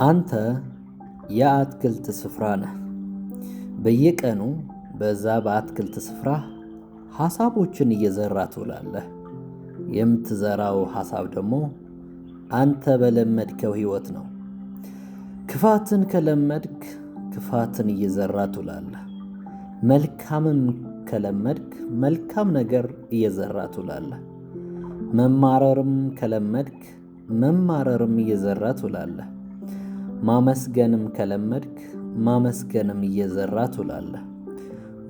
አንተ የአትክልት ስፍራ ነህ። በየቀኑ በዛ በአትክልት ስፍራ ሀሳቦችን እየዘራ ትውላለህ። የምትዘራው ሀሳብ ደግሞ አንተ በለመድከው ህይወት ነው። ክፋትን ከለመድክ ክፋትን እየዘራ ትውላለህ። መልካምም ከለመድክ መልካም ነገር እየዘራ ትውላለህ። መማረርም ከለመድክ መማረርም እየዘራ ትውላለህ። ማመስገንም ከለመድክ ማመስገንም እየዘራ ትውላለህ።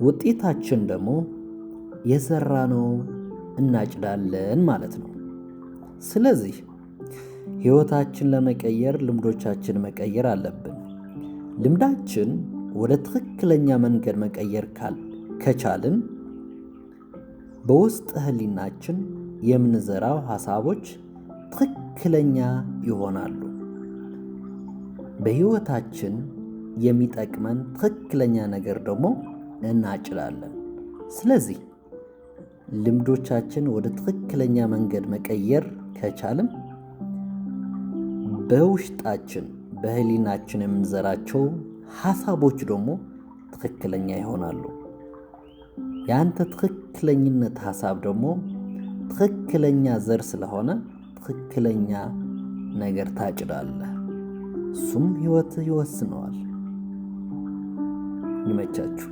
ውጤታችን ደግሞ የዘራነው እናጭዳለን ማለት ነው። ስለዚህ ህይወታችን ለመቀየር ልምዶቻችን መቀየር አለብን። ልምዳችን ወደ ትክክለኛ መንገድ መቀየር ከቻልን በውስጥ ህሊናችን የምንዘራው ሀሳቦች ትክክለኛ ይሆናሉ። በህይወታችን የሚጠቅመን ትክክለኛ ነገር ደግሞ እናጭዳለን። ስለዚህ ልምዶቻችን ወደ ትክክለኛ መንገድ መቀየር ከቻልን በውስጣችን በህሊናችን የምንዘራቸው ሀሳቦች ደግሞ ትክክለኛ ይሆናሉ። ያንተ ትክክለኝነት ሀሳብ ደግሞ ትክክለኛ ዘር ስለሆነ ትክክለኛ ነገር ታጭዳለህ። እሱም ህይወትህ ይወስነዋል። ይመቻችሁ።